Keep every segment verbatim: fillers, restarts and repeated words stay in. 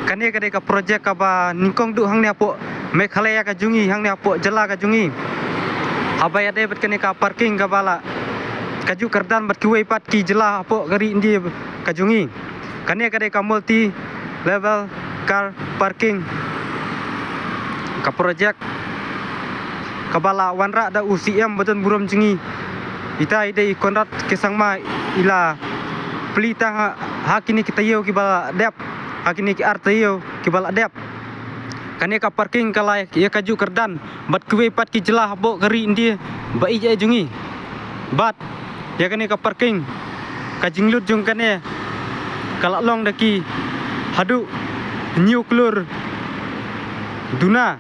Kane ka dei ka project kaba nyngkong duh hangne hapoh Meghalaya ka jong ngi, hangne hapoh jylla ka jong ngi. Haba ïadei bad kane ka parking kaba la kajuh kyrdan bad kiwei pat ki jylla hapoh ka ri India ka jong ngi. Kane ka dei ka multi level car parking, ka project kaba la wanrah da u C M badonburom jong ngi. Ita i dei i Conrad K Sangma, i la plie tang ha, ha kine ki taïew kiba la dep, ha kine ki ar taïew kiba la dep. Kane ka parking ka la ïa kajuh kyrdan bad kiwei pat ki jylla hapoh ka ri India ba ïeit jong ngi. Bad ïa kane ka parking, ka jinglut jong kane ka la long da ki haduh hynñiew klur duna,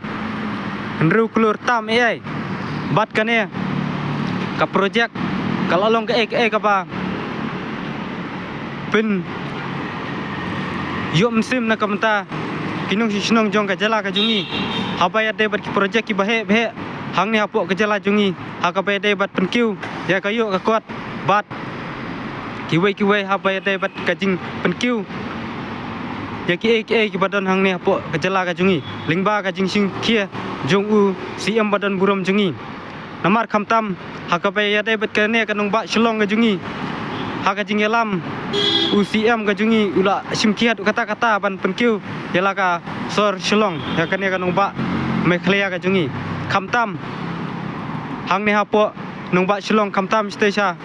hynriew klur tam ei ei. Bad kane ka project ka la long kaei kaei kaba pynïoh mynsiem na ka bynta ki nongshong shnong jong ka jylla ka jong ngi. Haba ïadei bad ki project kiba heh ba heh hangne hapoh ka jylla jong ngi, ha kaba ïadei bad pynkiew ïa ka ïoh ka kot bad kiwei kiwei, haba ïadei bad ka jingpynkiew ïa kiei kiei kiba don hangne hapoh ka jylla ka jong ngi, lyngba ka jingshim khia jong u C M badonburom jong ngi. Namar khamtam ha kaba ïadei bad kane ka nongbah Shillong ka jong ngi, ha ka jingïalam u C M ka jong ngi u la shim khia haduh katta katta ban pynkiew ïa la ka sor Shillong, ïa kane ka nongbah Meghalaya ka jong ngi. Khamtam hangne hapoh nongbah Shillong, khamtam shatei sha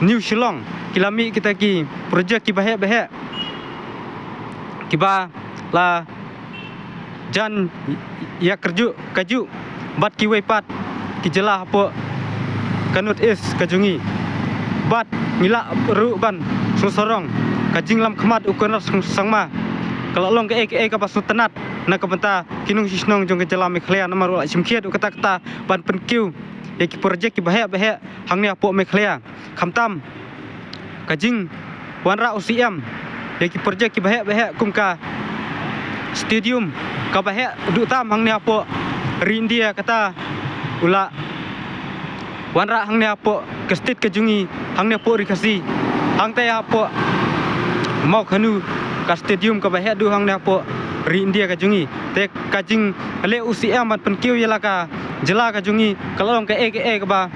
New Shillong, ki la mih kita ki project kiba heh ba heh kiba la jan ïa kyrjuh kajuh bad kiwei pat ki jylla hapoh ka North East ka jong ngi. Bad ngi lah ruh ban sngewsarong, ka jingïalam khmat u Conrad Sangma ka la long kaei kaei kaba sngewtynnat na ka bynta ki nongshong shnong jong ka jylla Meghalaya, namar u la shim khia haduh katta katta ban pynkiew ïa ki project kiba heh ba heh hangne hapoh Meghalaya. Khamtam ka jingwanrah u C M ïa ki project kiba heh ba heh kum ka stadium kaba heh duh tam hangne hapoh ri India, kata u la wanrah hangne hapoh ka state ka jong ngi, hangne hapoh ri Khasi, hangta hapoh Mawkhanu, ka stadium kaba heh duh hangne hapoh ri India ka jong ngi. Te ka jingleh u C M ban pynkiew ïa la ka jylla ka jong ngi ka la long kaei kaei kaba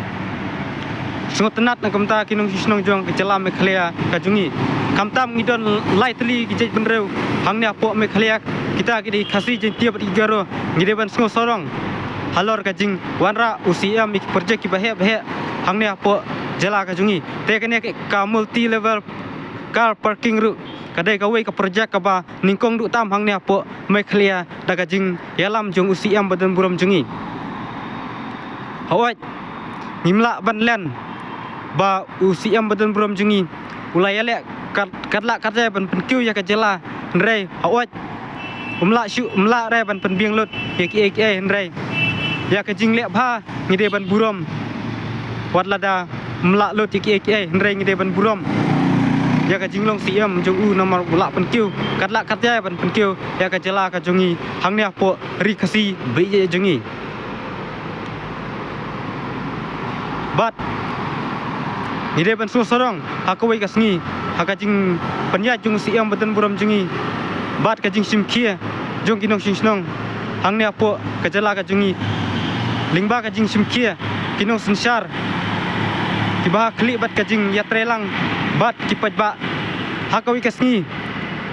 sngewtynnat na ka bynta ki nongshong shnong jong ka jylla Meghalaya ka jong ngi. Khamtam ngi don lai tylli ki jaitbynriew hangne hapoh Meghalaya, kita ki dei Khasi, Jaiñtia bad ki Garo. Ngi dei ban sngewsarong halor ka jingwanrah u C M ïa ki project kiba heh ba heh hangne hapoh jylla ka jong ngi. Te kane ka multi level car parking ruh ka dei kawei ka project kaba nyngkong duh tam hangne hapoh Meghalaya da ka jingïalam jong u C M badonburom jong ngi. Hooid, ngim lah ban len ba u C M badonburom jong ngi u la ïaleh kat, katba lah katba jai ban pynkiew ïa ka jylla, hynrei hooid, um lah shuh, um lah re ban pynbiang lut ïa kiei kiei, hynrei ïa ka jingleh bha ngi dei ban burom. Wat lada um lah lut ïa kiei kiei, hynrei ngi dei ban burom ïa ka jinglong C M jong u, namar u lah pynkiew katba lah katba jai ban pynkiew ïa ka jylla ka jong ngi hangne hapoh ri Khasi ba ïeit jong ngi. Bad ngi dei ban sngewsarong ha kawei ka sngi ha ka jingpynïaid jong u C M badonburom jong ngi bad ka jingshim khia jong ki nongshong shnong hangne hapoh ka jylla ka jong ngi, lyngba ka jingshim khia ki nongsynshar kiba ha khlieh bad ka jingïatreilang bad ki paidbah. Ha kawei ka sngi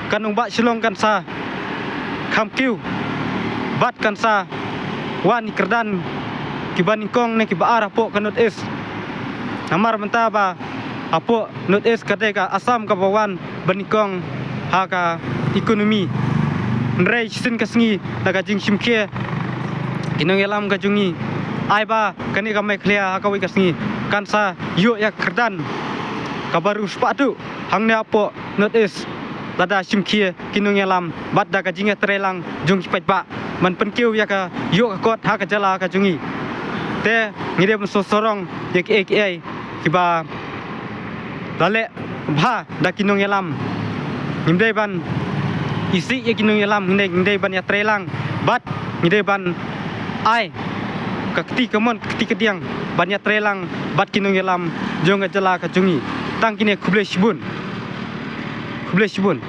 ka nongbah Shillong kan sa kham kiew bad kan sa wan ïa ki kyrdan kiba nyngkong ne kiba ar hapoh ka North East. Namar mynta ba hapoh North East ka dei ka Assam kaba wan ba nyngkong ha ka economy. Hynrei shisien ka sngi da ka jingshim khia ki nongïalam ka jong ngi, ai ba kane ka Meghalaya ha kawei ka sngi kan sa ïoh ïa ka kyrdan kaba riewspah duh hangne hapoh North East, lada shim khia ki nongïalam bad da ka jingïatreilang jong ki paidbah ban pynkiew ïa ka ïoh ka kot ha ka jylla ka jong ngi. Te ngi dei ban sngewsarong ïa kiei kiei kiba la leh bha da ki nongïalam. Ngim dei ban isih ïa ki nongïalam, ngi dei, ngi dei ban ïatreilang bad ngi dei ban ai ka kti kamon ka kti kadiang ban ïatreilang bad ki nongïalam jong ka jylla ka jong ngi. Tang kine, khublei shibun. Khublei shibun.